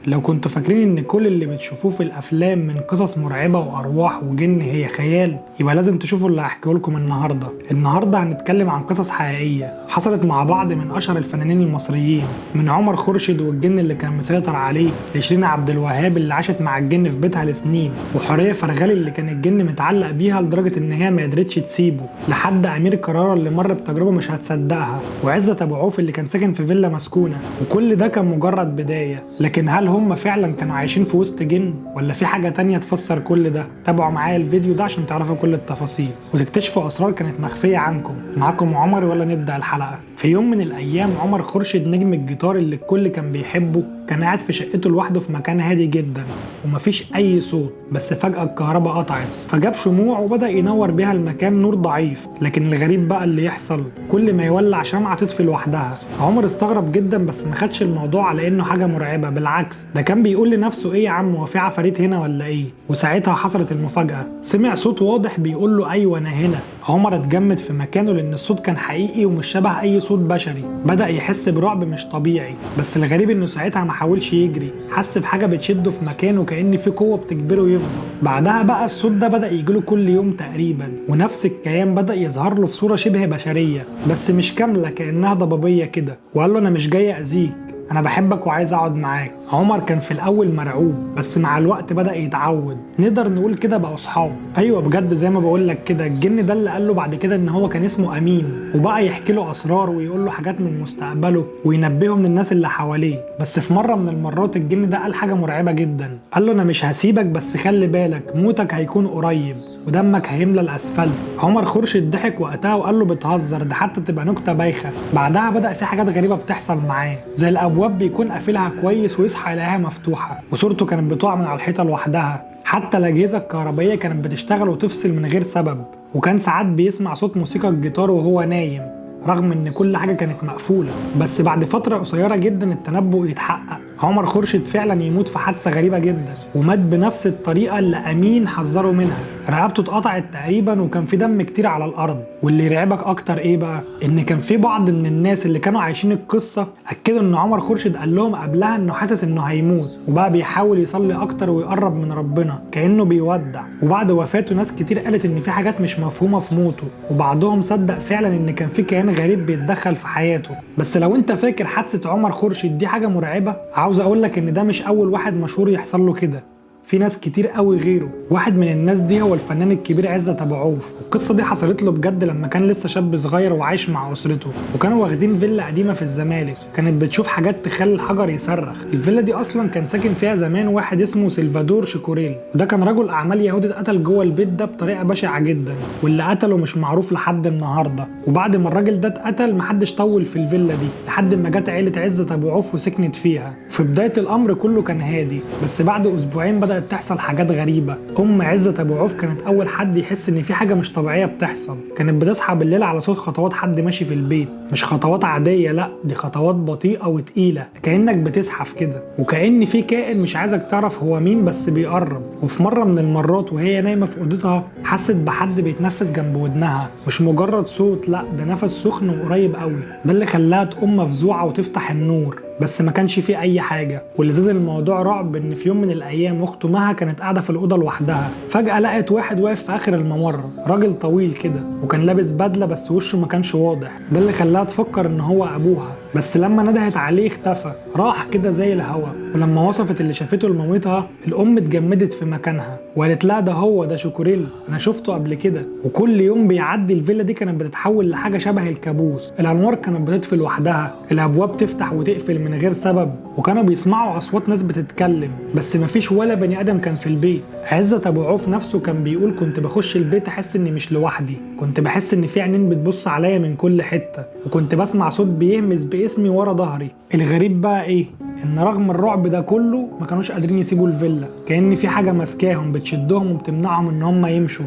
لو كنتوا فاكرين ان كل اللي بتشوفوه في الافلام من قصص مرعبة وارواح وجن هي خيال، يبقى لازم تشوفوا اللي هحكيه لكم النهارده. النهارده هنتكلم عن قصص حقيقية حصلت مع بعض من اشهر الفنانين المصريين، من عمر خورشيد والجن اللي كان مسيطر عليه، لشيرين عبد الوهاب اللي عاشت مع الجن في بيتها لسنين، وحورية فرغلي اللي كان الجن متعلق بيها لدرجة ان هي ما قدرتش تسيبه، لحد امير كرارة اللي مر بتجربة مش هتصدقها، وعزت ابو عوف اللي كان ساكن في فيلا مسكونة. وكل ده كان مجرد بداية، لكن هل هم فعلا كانوا عايشين في وسط جن ولا في حاجة تانية تفسر كل ده؟ تابعوا معايا الفيديو ده عشان تعرفوا كل التفاصيل وتكتشفوا اسرار كانت مخفية عنكم. معاكم عمر، ولا نبدأ الحلقة؟ في يوم من الايام عمر خورشيد نجم الجيتار اللي الكل كان بيحبه كان قاعد في شقته لوحده في مكان هادي جدا ومفيش اي صوت، بس فجأة الكهرباء قطعت، فجاب شموع وبدأ ينور بيها المكان نور ضعيف. لكن الغريب بقى اللي يحصل كل ما يولع شمعة تطفي لوحدها. عمر استغرب جدا بس ما خدش الموضوع على انه حاجة مرعبة، بالعكس ده كان بيقول لنفسه ايه يا عم، هو في عفاريت هنا ولا ايه؟ وساعتها حصلت المفاجأة، سمع صوت واضح بيقول له ايوه انا هنا. عمر اتجمد في مكانه لان الصوت كان حقيقي ومش شبه اي صوت بشري. بدأ يحس برعب مش طبيعي، بس الغريب انه ساعتها ما حاولش يجري، حس بحاجة بتشده في مكانه كأن في قوة بتجبره يفضل. بعدها بقى الصوت ده بدأ يجيله كل يوم تقريبا، ونفس الكيان بدأ يظهر له في صورة شبه بشرية بس مش كاملة، كأنها ضبابية كده، وقال له انا مش جاي اذيك، انا بحبك وعايز اقعد معاك. عمر كان في الاول مرعوب بس مع الوقت بدأ يتعود، نقدر نقول كده بقوا اصحاب. ايوه بجد زي ما بقول لك كده، الجن ده اللي قال له بعد كده ان هو كان اسمه امين، وبقى يحكي له اسرار ويقول له حاجات من مستقبله وينبهه من الناس اللي حواليه. بس في مرة من المرات الجن ده قال حاجة مرعبة جدا، قال له انا مش هسيبك بس خلي بالك موتك هيكون قريب ودمك هيملى الاسفلت. عمر خورشيد ضحك وقتها وقال له بتهزر، ده حتى تبقى نكتة بايخة. بعدها بدأ في حاجات غريبة بتحصل معاه، زي الابواب بيكون قافلها كويس ويصحى يلاقيها مفتوحة، وصورته كانت بتقع من على الحيطة لوحدها، حتى الاجهزة الكهربائية كانت بتشتغل وتفصل من غير سبب، وكان ساعات بيسمع صوت موسيقى الجيتار وهو نايم رغم ان كل حاجة كانت مقفولة. بس بعد فترة قصيرة جدا التنبؤ يتحقق، عمر خورشيد فعلا يموت في حادثه غريبة جدا، ومات بنفس الطريقة اللي امين حذره منها، رقبته اتقطعت تقريبا وكان في دم كتير على الارض. واللي يرعبك اكتر ايه بقى؟ ان كان في بعض من الناس اللي كانوا عايشين القصة اكدوا ان عمر خورشيد قال لهم قبلها انه حاسس انه هيموت، وبقى بيحاول يصلي اكتر ويقرب من ربنا كانه بيودع. وبعد وفاته ناس كتير قالت ان في حاجات مش مفهومه في موته، وبعضهم صدق فعلا ان كان في كيان غريب بيتدخل في حياته. بس لو انت فاكر حادثه عمر خورشيد دي حاجة مرعبة، عاوز اقول لك ان ده مش اول واحد مشهور يحصل له كده، في ناس كتير قوي غيره. واحد من الناس دي هو الفنان الكبير عزت ابو عوف، والقصه دي حصلت له بجد لما كان لسه شاب صغير وعايش مع اسرته، وكانوا واخدين فيلا قديمة في الزمالك كانت بتشوف حاجات تخلي الحجر يصرخ. الفيلا دي اصلا كان ساكن فيها زمان واحد اسمه سلفادور شيكوريل، وده كان رجل اعمال يهودي اتقتل جوه البيت ده بطريقة بشعة جدا، واللي قتله مش معروف لحد النهارده. وبعد ما الراجل ده اتقتل محدش طول في الفيلا دي لحد ما جت عيله عزت ابو عوف وسكنت فيها. في بداية الامر كله كان هادي، بس بعد اسبوعين بدأت تحصل حاجات غريبة. أم عزت أبو عوف كانت أول حد يحس إن في حاجة مش طبيعية بتحصل. كانت بتصحى بالليل على صوت خطوات حد ماشي في البيت، مش خطوات عادية، لأ دي خطوات بطيئة وتقيلة كأنك بتزحف كده، وكأن في كائن مش عايزك تعرف هو مين بس بيقرب. وفي مرة من المرات وهي نايمة في أوضتها حست بحد بيتنفس جنب ودنها، مش مجرد صوت، لأ ده نفس سخن وقريب قوي. ده اللي خلاها تقوم مفزوعة وتفتح النور، بس ما كانش فيه اي حاجة. واللي زاد الموضوع رعب ان في يوم من الايام اخته مها كانت قاعدة في الاوضة لوحدها، فجاة لقت واحد واقف في اخر الممر، راجل طويل كده وكان لابس بدله بس وشه ما كانش واضح. ده اللي خلاها تفكر ان هو ابوها، بس لما ندهت عليه اختفى، راح كده زي الهوا. ولما وصفت اللي شافته لمامتها، الام اتجمدت في مكانها وقالت لها ده هو ده شيكوريل، انا شفته قبل كده. وكل يوم بيعدي الفيلا دي كانت بتتحول لحاجة شبه الكابوس، الانوار كانت بتطفي لوحدها، الابواب تفتح وتقفل من غير سبب، وكانوا بيسمعوا اصوات ناس بتتكلم بس مفيش ولا بني ادم كان في البيت. عزت ابو عوف نفسه كان بيقول كنت بخش البيت احس اني مش لوحدي، كنت بحس ان في عينين بتبص عليا من كل حتة، وكنت بسمع صوت بيهمس باسمي ورا ظهري. الغريب بقى ايه؟ ان رغم الرعب ده كله ما كانوش قادرين يسيبوا الفيلا، كأن في حاجة ماسكاهم بتشدهم وبتمنعهم ان هم يمشوا.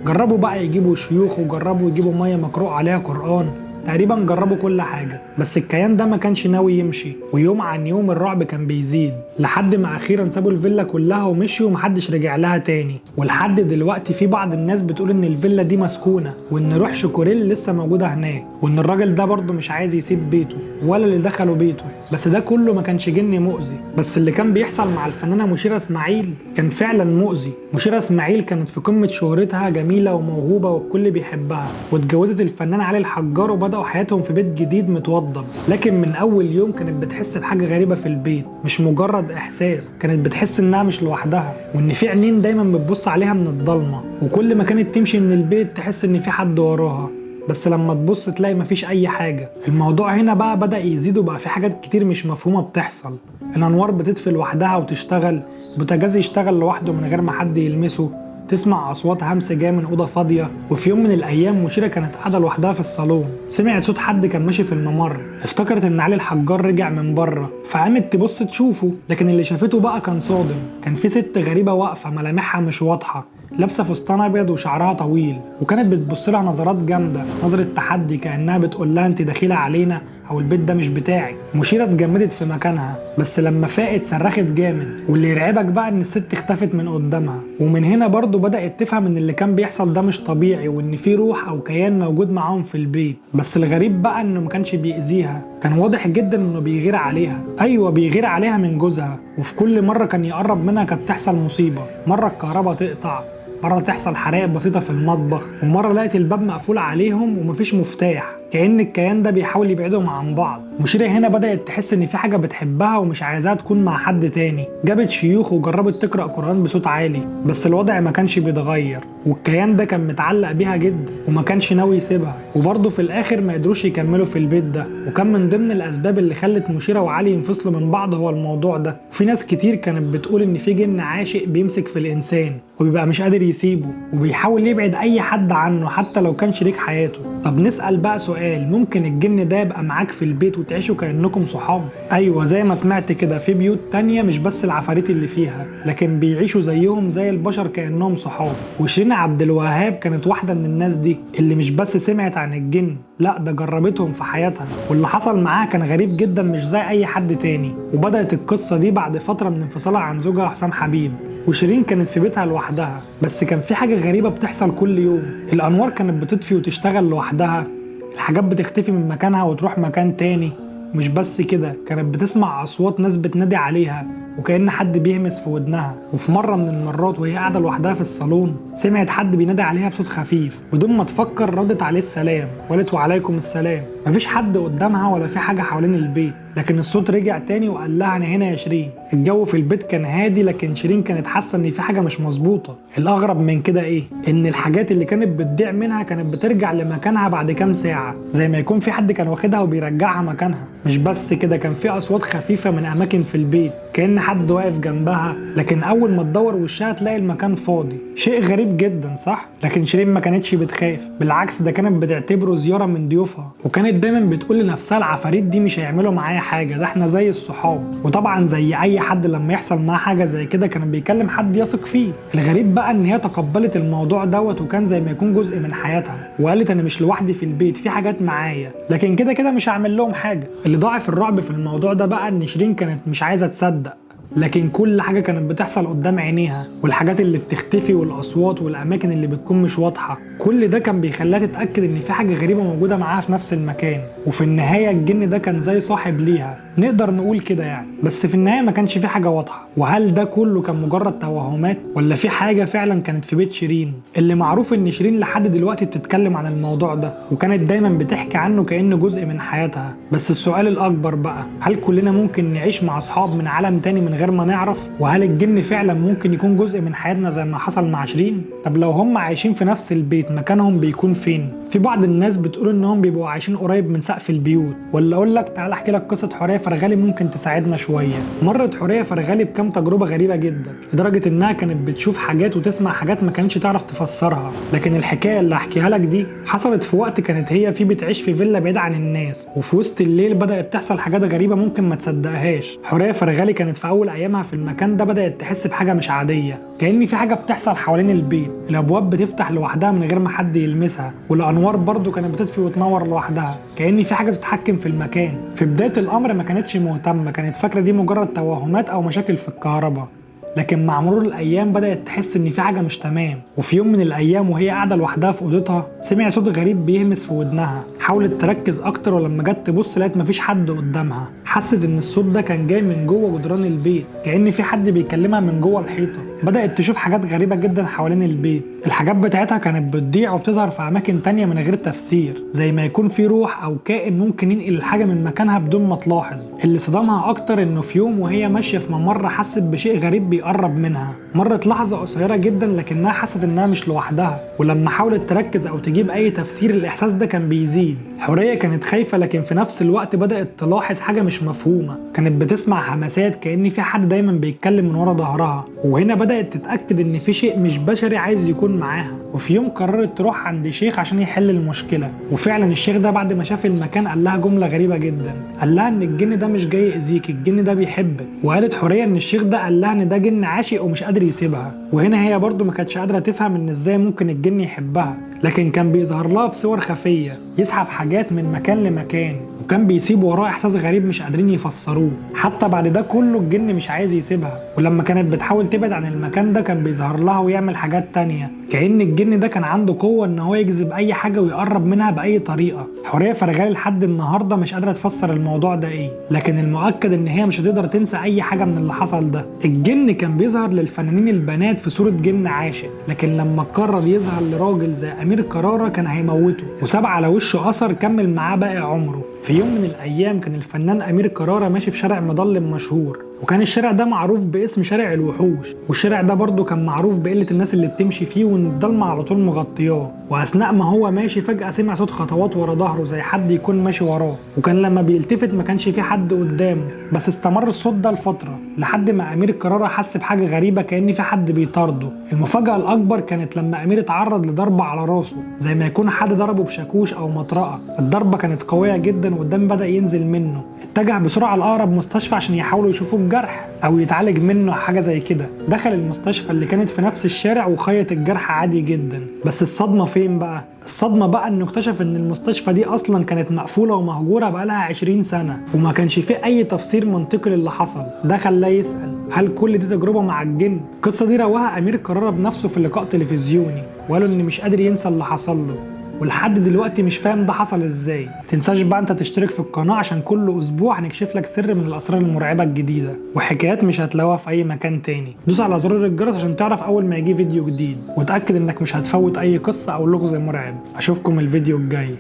جربوا بقى يجيبوا شيوخ، وجربوا يجيبوا مية مقروء عليها قرآن، تقريبا جربوا كل حاجة، بس الكيان ده ما كانش ناوي يمشي، ويوم عن يوم الرعب كان بيزيد لحد ما اخيرا سابوا الفيلا كلها ومشيوا ومحدش رجع لها تاني. ولحد دلوقتي في بعض الناس بتقول ان الفيلا دي مسكونة، وان روح شيكوريل لسه موجودة هناك، وان الراجل ده برضه مش عايز يسيب بيته ولا اللي دخلوا بيته. بس ده كله ما كانش جن مؤذي، بس اللي كان بيحصل مع الفنانة مشيرة اسماعيل كان فعلا مؤذي. مشيرة اسماعيل كانت في قمة شهرتها، جميلة وموهوبة والكل بيحبها، واتجوزت الفنان علي الحجار وبدأوا حياتهم في بيت جديد متوضب. لكن من اول يوم كانت بتحس بحاجة غريبة في البيت، مش مجرد احساس، كانت بتحس انها مش لوحدها، وان في عينين دايما بتبص عليها من الضلمة، وكل ما كانت تمشي من البيت تحس ان في حد وراها، بس لما تبص تلاقي مفيش اي حاجة. الموضوع هنا بقى بدأ يزيد، وبقى في حاجات كتير مش مفهومة بتحصل. الانوار بتطفي لوحدها وتشتغل، بوتاجاز يشتغل لوحده من غير ما حد يلمسه، تسمع اصوات همس جاية من اوضة فاضية. وفي يوم من الايام مشيره كانت قاعدة لوحدها في الصالون، سمعت صوت حد كان ماشي في الممر، افتكرت ان علي الحجار رجع من بره، فقامت تبص تشوفه، لكن اللي شافته بقى كان صادم. كان في ست غريبة واقفة ملامحها مش واضحة، لابسه فستان ابيض وشعرها طويل، وكانت بتبص لها نظرات جامدة، نظره تحدي، كانها بتقول لها انت دخيله علينا او البيت ده مش بتاعك. مشيره اتجمدت في مكانها، بس لما فاقت صرخت جامد، واللي يرعبك بقى ان الست اختفت من قدامها. ومن هنا برضو بدأت تفهم ان اللي كان بيحصل ده مش طبيعي، وان في روح او كيان موجود معاهم في البيت. بس الغريب بقى انه ما كانش بيأذيها، كان واضح جدا انه بيغير عليها. ايوه بيغير عليها من جوزها، وفي كل مرة كان يقرب منها كانت تحصل مصيبة، مرة الكهرباء تقطع، مرة تحصل حرائق بسيطة في المطبخ، ومرة لقت الباب مقفول عليهم ومفيش مفتاح، كأن الكيان ده بيحاول يبعدهم عن بعض. مشيرة هنا بدأت تحس إن في حاجة بتحبها ومش عايزاها تكون مع حد تاني. جابت شيوخ وجربت تقرأ قرآن بصوت عالي، بس الوضع ما كانش بيتغير، والكيان ده كان متعلق بيها جدا وما كانش ناوي يسيبها. وبرضه في الآخر ما قدروش يكملوا في البيت ده، وكان من ضمن الأسباب اللي خلت مشيرة وعلي ينفصلوا من بعض هو الموضوع ده. وفي ناس كتير كانت بتقول إن في جن عاشق بيمسك في الإنسان وبيبقى مش قادر يسيبه، وبيحاول يبعد أي حد عنه حتى لو كان شريك حياته. طب نسأل بقى سؤال، ممكن الجن ده يبقى معاك في البيت وتعيشوا كأنكم صحاب؟ أيوة زي ما سمعت كده، في بيوت تانية مش بس العفاريت اللي فيها، لكن بيعيشوا زيهم زي البشر كأنهم صحاب. وشيرين عبد الوهاب كانت واحدة من الناس دي، اللي مش بس سمعت عن الجن، لا ده جربتهم في حياتها، واللي حصل معاها كان غريب جدا مش زي أي حد تاني. وبدأت القصة دي بعد فترة من انفصالها عن زوجها حسام حبيب، وشيرين كانت في بيتها لوحدها، بس كان في حاجة غريبة بتحصل كل يوم. الأنوار كانت بتطفي وتشتغل لوحدها، الحاجات بتختفي من مكانها وتروح مكان تاني. مش بس كده، كانت بتسمع أصوات ناس بتنادي عليها وكأن حد بيهمس في ودنها. وفي مرة من المرات وهي قاعدة لوحدها في الصالون، سمعت حد بينادي عليها بصوت خفيف، بدون ما تفكر ردت عليه السلام وقالت وعليكم السلام. مفيش حد قدامها ولا في حاجة حوالين البيت، لكن الصوت رجع تاني وقال لها انا هنا يا شيرين. الجو في البيت كان هادي، لكن شيرين كانت حاسه ان في حاجة مش مظبوطة. الاغرب من كده ايه؟ ان الحاجات اللي كانت بتضيع منها كانت بترجع لمكانها بعد كام ساعة، زي ما يكون في حد كان واخدها وبيرجعها مكانها. مش بس كده، كان في اصوات خفيفة من اماكن في البيت، كأن حد واقف جنبها، لكن اول ما تدور وشها تلاقي المكان فاضي. شيء غريب جدا صح؟ لكن شيرين ما كانتش بتخاف، بالعكس ده كانت بتعتبره زيارة من ضيوفها، وكانت دايما بتقول لنفسها العفاريت دي مش هيعملوا معايا حاجة، ده احنا زي الصحاب. وطبعا زي اي حد لما يحصل معاه حاجة زي كده كان بيكلم حد يثق فيه. الغريب بقى ان هي تقبلت الموضوع دوت، وكان زي ما يكون جزء من حياتها، وقالت انا مش لوحدي في البيت، في حاجات معايا، لكن كده كده مش هعمل لهم حاجة. اللي ضاعف الرعب في الموضوع ده بقى ان شيرين كانت مش عايزه تصدق، لكن كل حاجة كانت بتحصل قدام عينيها، والحاجات اللي بتختفي والأصوات والأماكن اللي بتكون مش واضحة، كل ده كان بيخليها تتأكد إن في حاجة غريبة موجودة معاها في نفس المكان. وفي النهاية الجن ده كان زي صاحب ليها، نقدر نقول كده يعني، بس في النهاية ما كانش في حاجة واضحة. وهل ده كله كان مجرد توهمات ولا في حاجة فعلا كانت في بيت شيرين؟ اللي معروف إن شيرين لحد دلوقتي بتتكلم عن الموضوع ده، وكانت دايما بتحكي عنه كأنه جزء من حياتها. بس السؤال الأكبر بقى، هل كلنا ممكن نعيش مع أصحاب من عالم تاني من غير ما نعرف؟ وهل الجن فعلا ممكن يكون جزء من حياتنا زي ما حصل مع شيرين؟ طب لو هم عايشين في نفس البيت مكانهم بيكون فين؟ في بعض الناس بتقول انهم بيبقوا عايشين قريب من سقف البيوت. ولا اقول لك تعال احكي لك قصة حورية فرغلي ممكن تساعدنا شوية. مرت حورية فرغلي بكام تجربه غريبة جدا، لدرجة انها كانت بتشوف حاجات وتسمع حاجات ما كانتش تعرف تفسرها. لكن الحكاية اللي هحكيها لك دي حصلت في وقت كانت هي فيه بتعيش في فيلا بعيد عن الناس، وفي وسط الليل بدات تحصل حاجات غريبة ممكن ما تصدقهاش. حورية فرغلي كانت في اول أول أيامها في المكان ده بدأت تحس بحاجة مش عادية، كأن في حاجة بتحصل حوالين البيت. الأبواب بتفتح لوحدها من غير ما حد يلمسها، والأنوار برضو كانت بتطفي وتنور لوحدها، كأن في حاجة بتتحكم في المكان. في بداية الأمر ما كانتش مهتمة، كانت فاكرة دي مجرد توهمات أو مشاكل في الكهرباء. لكن مع مرور الايام بدات تحس ان في حاجة مش تمام. وفي يوم من الايام وهي قاعدة لوحدها في اوضتها سمعت صوت غريب بيهمس في ودنها. حاولت تركز اكتر، ولما جت تبص لقت مفيش حد قدامها. حست ان الصوت ده كان جاي من جوه جدران البيت، كأن في حد بيكلمها من جوه الحيطة. بدات تشوف حاجات غريبة جدا حوالين البيت. الحاجات بتاعتها كانت بتضيع وبتظهر في اماكن تانية من غير تفسير، زي ما يكون في روح او كائن ممكن ينقل الحاجة من مكانها بدون ما تلاحظ. اللي صدمها اكتر انه في يوم وهي ماشية في ممر حست بشيء غريب بيقرب منها. مرت لحظة قصيرة جدا لكنها حست انها مش لوحدها، ولما حاولت تركز او تجيب اي تفسير الاحساس ده كان بيزيد. حورية كانت خايفة، لكن في نفس الوقت بدأت تلاحظ حاجة مش مفهومة. كانت بتسمع همسات كأن في حد دايما بيتكلم من ورا ظهرها، وهنا بدأت تتأكد ان في شيء مش بشري عايز يكون معاها. وفي يوم قررت تروح عند شيخ عشان يحل المشكلة، وفعلا الشيخ ده بعد ما شاف المكان قال لها جملة غريبة جدا. قال لها ان الجن ده مش جاي يأذيك، الجن ده بيحبك. وقالت حورية ان الشيخ ده قال لها ان ده جن عاشق ومش قادر يسيبها. وهنا هي برضو ما كانتش قادرة تفهم ان ازاي ممكن الجن يحبها، لكن كان بيظهر لها في صور خفية، يسحب حاجات من مكان لمكان، وكان بيسيب وراه احساس غريب مش قادرين يفسروه. حتى بعد ده كله الجن مش عايز يسيبها، ولما كانت بتحاول تبعد عن المكان ده كان بيظهر لها ويعمل حاجات تانية، كأن الجن ده كان عنده قوة ان هو يجذب اي حاجة ويقرب منها بأي طريقة. حورية فرغالي لحد النهاردة مش قادرة تفسر الموضوع ده ايه، لكن المؤكد ان هي مش هتقدر تنسى اي حاجة من اللي حصل ده. الجن كان بيظهر للفنانين البنات في صورة جن عاشق، لكن لما قرر يظهر لراجل زي أمير كرارة كان هيموته، وساب على وشه أثر كمل معاه باقي عمره. في يوم من الأيام كان الفنان أمير كرارة ماشي في شارع مظلم مشهور، وكان الشارع ده معروف باسم شارع الوحوش، والشارع ده برضه كان معروف بقلة الناس اللي بتمشي فيه وان الضلمة على طول مغطياه. واثناء ما هو ماشي فجأة سمع صوت خطوات ورا ظهره زي حد يكون ماشي وراه، وكان لما بيلتفت ما كانش في حد قدامه. بس استمر الصوت ده لفترة لحد ما أمير كرارة حس بحاجة غريبة كأن في حد بيطارده. المفاجأة الأكبر كانت لما أمير اتعرض لضربة على راسه، زي ما يكون حد ضربه بشاكوش أو مطرقة. الضربة كانت قوية جدا والدم بدأ ينزل منه. اتجه بسرعة لأقرب مستشفى عشان يحاولوا يشوفوا الجرح أو يتعالج منه حاجة زي كده. دخل المستشفى اللي كانت في نفس الشارع وخيط الجرح عادي جدا. بس الصدمة فين بقى؟ الصدمة بقى انه اكتشف ان المستشفى دي اصلا كانت مقفولة ومهجورة بقالها 20 سنة، وما كانش فيه اي تفسير منطقي للي حصل. ده خلاه يسأل هل كل دي تجربة مع الجن؟ القصة دي رواها أمير كرارة بنفسه في لقاء تلفزيوني، وقالوا ان مش قادر ينسى اللي حصل له، ولحد دلوقتي مش فاهم ده حصل ازاي. متنساش بقى انت تشترك في القناة عشان كل اسبوع هنكشف لك سر من الاسرار المرعبة الجديدة وحكايات مش هتلاقوها في اي مكان تاني. دوس على زرار الجرس عشان تعرف اول ما يجي فيديو جديد، وتأكد انك مش هتفوت اي قصة او لغز مرعب. اشوفكم الفيديو الجاي،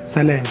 سلام.